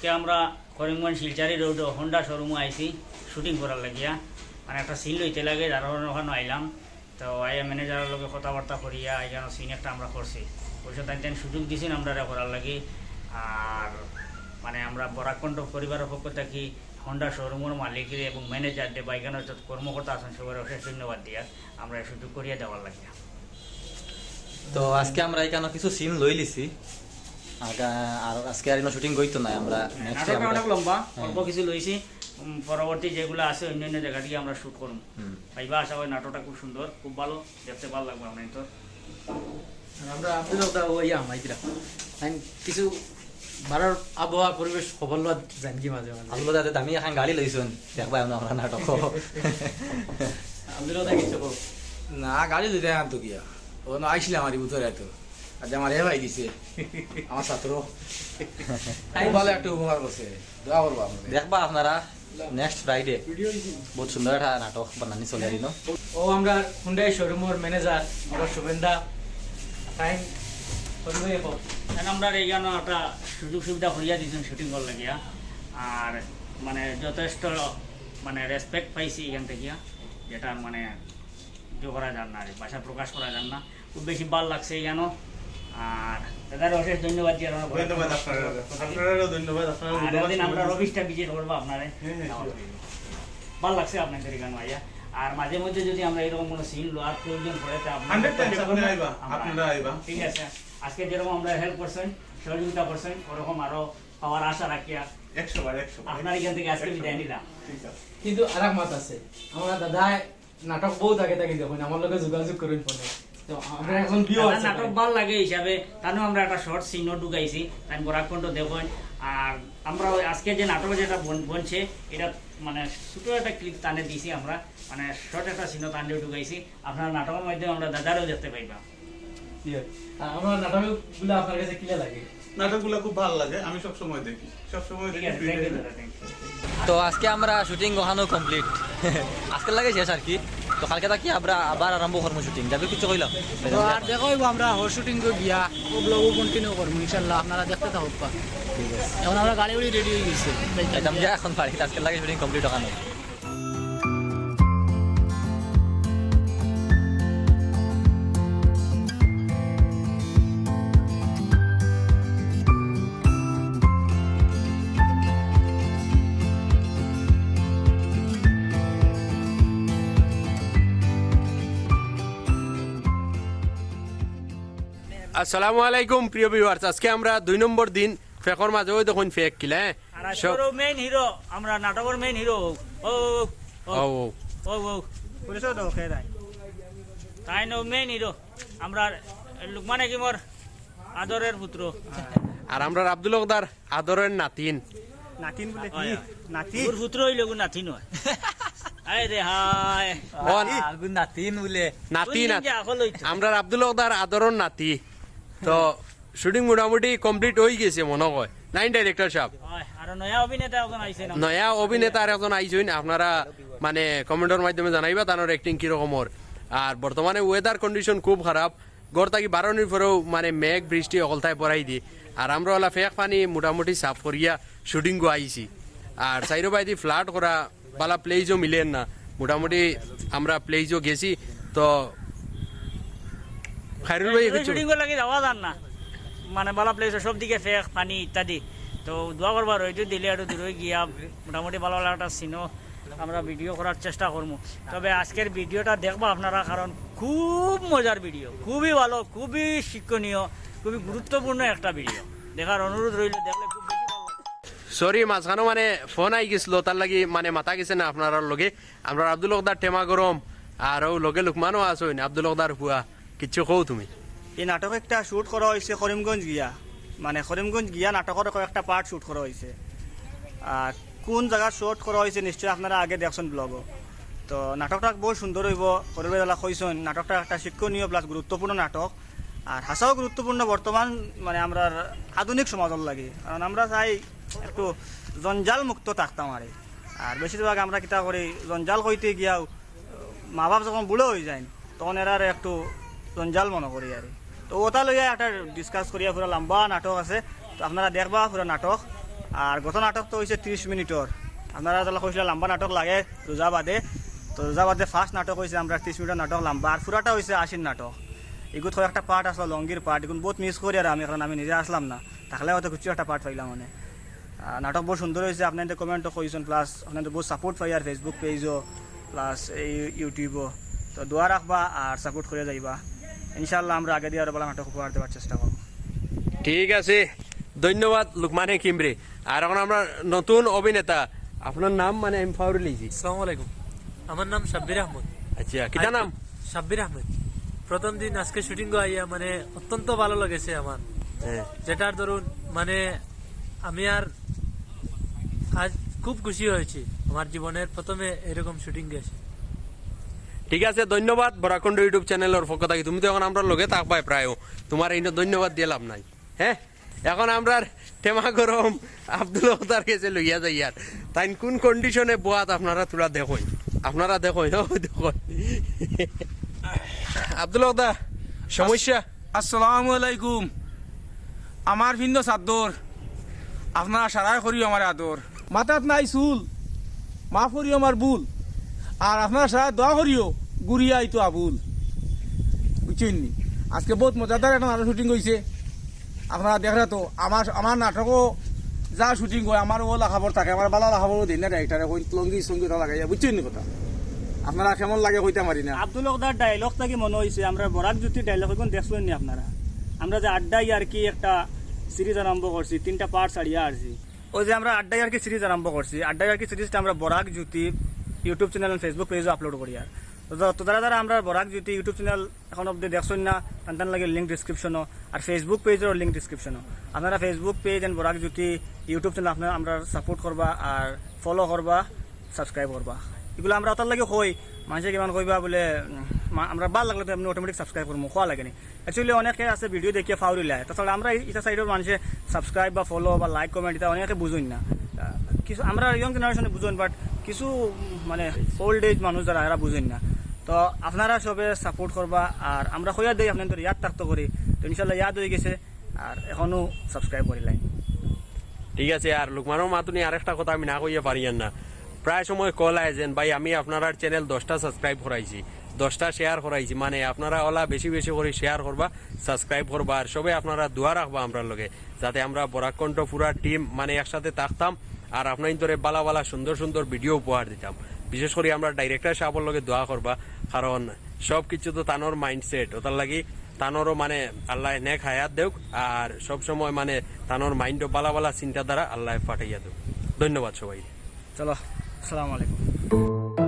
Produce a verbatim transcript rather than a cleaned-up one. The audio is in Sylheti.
আজকে আমরা করিমগঞ্জ Silchari road Honda শোরুমো আইছি শুটিং করার লাগিয়া। মানে একটা সিন লইতে লাগে, যার কারণে ওখানো আইলাম। তো আইয়া ম্যানেজারর লগে কথাবার্তা করিয়া এখানো সিন একটা আমরা করছি। অবশ্য তাইন তাইন সুযোগ দিছইন আমরারে করার লাগি। আর মানে আমরা বরাক কণ্ঠ পরিবারর পক্ষ থাকি Honda শোরুমর মালিকরে এবং ম্যানেজাররে বা এখানো যত কর্মকর্তা আছইন সবাইরে অশেষ ধন্যবাদ দিয়া আমরা এই সুযোগ করিয়া দেওয়ার লাগিয়া। তো আজকে আমরা এখানো কিছু সিন লইলিছি। আগা-, আর আজকে আর ইনো শুটিং অইতো নায়, আমরা নেক্সট নাটকটা অনেক লম্বা, অল্প কিছু লইছি। উম, পরবর্তী যেগুলা আছে অন্যান্য জাগা থাকি আমরা শুট করমু। পাইবা আশা করি। নাটকটা খুব সুন্দর, খুব ভালো, দেখতে ভালো লাগবো আপনাইনতর। আর আমরা আব্দুল হক দা ওই আমাইতরা। তাইন কিছু বারর আবহাওয়া পরিবেশ খবর লওয়া যাইনগি মাঝে মাঝে। আব্দুল হক দাদা দামি এখন গাড়ি লইছইন, দেখবা আমরা, আমরা নাটক। আব্দুল হক দা কিছু কও। না, গাড়ি লইতে আনতো কিয়া? ও না আইসলাম আর বুঝতে রাখতো। আজ আমার এ ভাই দিছে, আমার ছাত্র। খুব ভালো একটা উপকার করছে, দোয়া করবো আপনাদের। দেখবা আপনারা নেক্সট ফ্রাইডে বহুত সুন্দর একটা নাটক বানানি চলে দিল। ও আমরা হুন্ডাই শোরুমর ম্যানেজার, আমার শুভেন্দা। তাইন কত করে কও? এখন আমরা এখানো একটা সুযোগ সুবিধা করিয়া দিছইন শুটিং করার লাগিয়া। আর মানে যথেষ্ট মানে রেসপেক্ট পাইছি এখান থাকিয়া, যেটা মানে ইয়ে করা যার না, ভাষা প্রকাশ করা যার না। খুব বেশি ভালো লাগছে এখানো। আর দাদারে অশেষ ধন্যবাদ জানাই। ধন্যবাদ আপনারা, আপনারাও ধন্যবাদ, আপনারা আর ধন্যবাদ। একদিন আমরা রবিশটা ভিজিট করবো আপনারে। হ্যাঁ, হ্যাঁ, sure। ভালো লাগছে আপনাইনতর এখানো আইয়া। আর মাঝে মধ্যে যদি আমরা এরকম কোনো সিন লওয়ার প্রয়োজন পড়ে, তা আপনারা হান্ড্রেড টাইমস contact আপনি করবেন। আইবা, আমরা আপনারা আইবা। ঠিক আছে, আজকে যেরকম আমরা হেল্প করছইন, সহযোগিতা করছইন, ওরকম আরো পাওয়ার আশা রাখিয়া একশো বার, একশো বার। আপনার এখান থেকে আজকে একশো বিদায় বার। নিলাম। ঠিক আছে। কিন্তু আর এক মাত আছে, আমার দাদা নাটক বহুত আগে থাকি দেখইন, আমার লগে যোগাযোগ করইন ফোনে। তো আমরা এখন ভিউ দাদা আছে নাটক ভালো লাগে হিসাবে তানু আমরা একটা শর্ট সিনও ঢুকাইছি, তাইন বরাক কণ্ঠ দেখইন। আর আমরা ওই আজকে যে নাটক যেটা বন- বনছে, এটা মানে ছোট একটা ক্লিপ তানে দিছি আমরা, মানে শর্ট একটা সিনও তানে ঢুকাইছি। আপনারা নাটকর মাধ্যমে আমরা দাদারেও দেখতে পাইবা। ইয়ে, আর আমার নাটকগুলো আপনার কাছে কিলা লাগে? নাটকগুলো খুব ভালো লাগে, আমি সব সময় দেখি, সব সময় ঠিক দেখি আছে, free থ্যাংক ইউ time-এ। দাদা, থ্যাংক ইউ। তো আজকে আমরা শুটিং ওখানো কমপ্লিট। আজকে লাগে শেষ আর কি। তো কালকে থাকি আমরা আবার আরম্ভ করবো শুটিং। যাবে কিছু কইলাম? তো আর দেখা অইবো আমরা হর শুটিং গিয়া, ও ব্লগ কন্টিনিউ করবো ইনশাল্লাহ, আপনারা দেখতে থাকবা। এখন আমরা গাড়ি উড়ি রেডি হয়ে গেছে। একদম যা এখন বাড়িতে আজকে লাগে শুটিং কমপ্লিট ওখানে। আসসালামু আলাইকুম প্রিয় ভিউয়ার্স, আজকে আমরা দুই নম্বর দিন ফেকর মাঝে ওই দেখুন ফেক কিলা, হ্যাঁ? আর আজকের মেইন হিরো, আমরা নাটকর মেইন হিরো। ও ও ও ও, ও। ও ও পুলিশও তো খেয়ে দেয়। তাইন মেইন হিরো, আমরা লুকমান হাকিমর আদরের পুত্র। আর আমরা আব্দুল হকদার আদরের নাতিন। নাতিন বলে কি? হয়, হয়। নাতিন? ওর পুত্র হইলে গো নাতিন হয়। আয় রে হায়। অন আগুন নাতিন বলে। নাতি দুই দিন নাতি। যে আখল হইতো। আমরা আব্দুল হকদার আদরের নাতি। তো শুটিং মোটামুটি কমপ্লিট হয়ে গেছে মনে হয়। নাইন ডাইরেক্টর সাহেব। হয়, আর নয়া অভিনেতা এখন আইছে না। নয়া অভিনেতা আর একজন আইছইন, আপনারা মানে কমেন্টর মাধ্যমে জানাইবা তানোর অ্যাক্টিং কিরকম ওর। আর বর্তমানে ওয়েদার কন্ডিশন খুব খারাপ, ঘর থাকি বারোনির পরেও মানে মেঘ বৃষ্টি অকলতায় পড়াই দি। আর আমরা ওলা ফেক পানি মোটামুটি সাফ করিয়া শুটিং গো আইছি। আর সাইরো বাইদি ফ্ল্যাট করা বালা প্লেসও মিলের না, মোটামুটি আমরা প্লেসও গেছি। তো খাইরুল ভাই কিছু শুটিং লাগি যাওয়া যার না, মানে বালা প্লেস সব দিকে ফেক পানি ইত্যাদি। তো দোয়া করবা রইদ দিলে একটু দূরে গিয়া মোটামুটি ভালো ভালো একটা সিনও আমরা ভিডিও করার চেষ্টা করমু। তবে আজকের ভিডিওটা দেখবা আপনারা, কারণ খুব মজার ভিডিও, খুবই ভালো, খুবই শিক্ষণীয়, খুবই গুরুত্বপূর্ণ একটা ভিডিও। দেখার অনুরোধ রইল, দেখলে খুব বেশি ভালো লাগবে। সরি, মাঝখানো মানে ফোন আই গেছিল, তার লাগি মানে মাথা গেছে না আপনারার লগে। আমরা আব্দুল হকদার টেমা গরম, আর ও লগে লুকমানও আছইন, আব্দুল হকদার ফুয়া, কিচ্ছু কও তুমি? এই নাটক একটা শুট করা হয়েছে করিমগঞ্জ গিয়া, মানে করিমগঞ্জ গিয়া নাটকর কয়েকটা পার্ট শুট করা হয়েছে। আর কোন জায়গা শুট করা হয়েছে নিশ্চয়ই আপনারা আগে দেখছেন ব্লগও। তো নাটকটা বহুত সুন্দর হইব, করিমগঞ্জ কইছেন নাটকটা একটা শিক্ষণীয় প্লাস গুরুত্বপূর্ণ নাটক। আর হাছাও গুরুত্বপূর্ণ বর্তমান মানে আমরার আধুনিক সমাজর লাগি, কারণ আমরা চাই একটু জঞ্জাল মুক্ত থাকতাম আরে। আর বেশিরভাগ আমরা কিতা করি, জঞ্জাল কইতে গিয়াও মা বাপ যখন বুড়ো হয়ে যায় তখন এরারে একটু জঞ্জাল মনে করি আর। তো ওটা লইয়া একটা ডিসকাস করিয়া পুরা লম্বা নাটক আছে, তো আপনারা দেখবা পুরা নাটক। আর গত নাটক তো অইছে ত্রিশ মিনিটর। আপনারা যেলা কইছিলা লম্বা নাটক লাগে রোজা বাদে, তো রোজা বাদে ফার্স্ট নাটক অইছে আমরার ত্রিশ মিনিটর নাটক লম্বা, আর পুরাটা অইছে আশির নাটক। ইগুত কয়েকটা পার্ট আসলো, লঙ্গির পার্ট, ইগুন বউত মিস করি আর আমি, কারণ আমি নিজে আসলাম না, থাকলে হয়তো কিছু একটা পার্ট পাইলাম মানে। আহ, নাটক বউত সুন্দর অইছে, আপনাইন্তে কমেন্টও কইছইন, প্লাস আপনাইন্তে বউত সাপোর্ট পাই আর Facebook পেজও, প্লাস এই YouTube-ও। তো দোয়া রাখবা আর সাপোর্ট করি যাইবা। ইনশাআল্লাহ আমরা আগেদি আরো ভালা নাটক উপহার দেওয়ার চেষ্টা করমু। ঠিক আছে, ধন্যবাদ লুকমান হাকিমরে। আর এখন আমরা নতুন অভিনেতা, আপনার নাম মানে আমি ফাউরি লিছি। আসসালামু আলাইকুম, আমার নাম সাব্বির আহমদ। আচ্ছা, কিতা নাম? সাব্বির আহমেদ। প্রথম দিন আজকে শুটিং আইয়া মানে অত্যন্ত ভালো লেগেছে আমার। হ্যাঁ। যেটার দরুন মানে আমি আর আজ খুব খুশি হয়েছি, আমার জীবনের প্রথমে এরকম শুটিং গেছে। ঠিক আছে, ধন্যবাদ বরাকণ্ঠ YouTube চ্যানেলর পক্ষ থাকি। তুমি তো এখন আমরার লগে থাকবায় প্রায়, তোমার এই ধন্যবাদ দিয়া লাভ নাই। হ্যাঁ, এখন আমরার টেমা গরম আব্দুল হকদার গেছে লইয়া যাইয়ার। তাইন কোন কন্ডিশনে বওয়াত আপনারা থুড়া দেখইন, আপনারা দেখইন, ও দেখইন। আব্দুল হকদা, সমস্যা? আসসালামু আলাইকুম। আমার ভিন্ন সাদ্দর, আপনারা সারাই করিও আমার আদর। মাথাত নাই চুল, মাফ করিও আমার ভুল। আর আপনারা সারা দোয়া করিও, ঘুরিয়া আইতো আবুল। বুঝছইন নি? আজকে বউত মজাদার একটা নাটক শুটিং অইছে। আপনারা দেখরা তো, আমার, আমার নাটকও যা শুটিং অয়, আমার অউ লাখাবর থাকে, আমার ভালা লাখাবর দেই না ডাইরেক্টরে, কইন লঙ্গি সঙ্গি তা লাগাইয়া, বুঝছইন নি কথা? আপনারা কেমন লাগে কইতাম পারি না। আব্দুল হকদার ডায়লগ থাকি মনো অইছে, আমরার বরাক জ্যোতির ডায়লগ অখন দেখছইন নি আপনারা? আমরা যে আড্ডা ইয়ার্কি একটা সিরিজ আরম্ভ করছি, তিনটা পার্ট ছাড়িয়া আরছি। অউ যে আমরা আড্ডা ইয়ার্কি সিরিজ আরম্ভ করছি, আড্ডা ইয়ার্কি সিরিজটা আমরা বরাক জ্যোতি YouTube চ্যানেল আর Facebook পেজও আপলোড করি। আর তো, তো যারা যারা আমরার বরাক জ্যোতি YouTube চ্যানেল এখন অবধি দেখছইন না, তান তান লাগি লিংক ডেসক্রিপশনো, আর Facebook পেজর লিংক ডেসক্রিপশনো। আপনারা Facebook page and Barak Jyoti YouTube channel আপনারা আমরার সাপোর্ট করবা আর ফলো করবা, সাবস্ক্রাইব করবা। ইগুলা আমরা অতার লাগি কই, মানষে কিমান কইবা বুলে, উম, মা-, আমরার ভালা লাগলে তো এমনে অটোমেটিক সাবস্ক্রাইব করমু, কওয়া লাগে নি। Actually অনেকে আছে ভিডিও দেখিয়া ফাউরিলায়, তাছাড়া আমরা ই-, ইতা সাইডর মানষে সাবস্ক্রাইব বা ফলো বা লাইক কমেন্ট ইতা অনেকে বুঝইন না। আহ, কিছু আমরা ইয়ং জেনারেশনে বুঝইন, but কিছু, উম, মানে ওল্ড এজ মানুষ যারা, এরা বুঝইন না। তো আপনারা সবে সাপোর্ট করবা, আর আমরা কইয়া দেই আপনাইন্তর ইয়াদ থাকতো করি, তো ইনশাল্লাহ ইয়াদ অই গেছে, আর এখনো সাবস্ক্রাইব করিলাইন। ঠিক আছে, আর লুকমানর মাতুনি আরেকটা কথা আমি না কইয়া পারিয়ার না। প্রায় সময় কল আয় যেন, "ভাই, আমি আপনারার চ্যানেল দশটা সাবস্ক্রাইব করাইছি, দশটা শেয়ার করাইছি।" মানে, আপনারা অলা বেশি বেশি করি শেয়ার করবা, সাবস্ক্রাইব করবা, আর সবে আপনারা দোয়া রাখবা আমরার লগে, যাতে আমরা বরাক কণ্ঠ পুরা টিম মানে একসাথে থাকতাম, আর আপনাইন্তরে ভালা ভালা সুন্দর সুন্দর ভিডিও উপহার দিতাম। বিশেষ করি আমরা ডাইরেক্টর সাবর লগে দোয়া করবা, কারণ সব কিছু তো তানর মাইন্ডসেট, অতার লাগি তানরও মানে আল্লায় নেক হায়াত দেউক, আর সব সময় মানে তানর মাইন্ডও ভালা ভালা চিন্তাধারা আল্লায় পাঠাইয়া দেউক। ধন্যবাদ সবাই। চলো, আসসালামু আলাইকুম।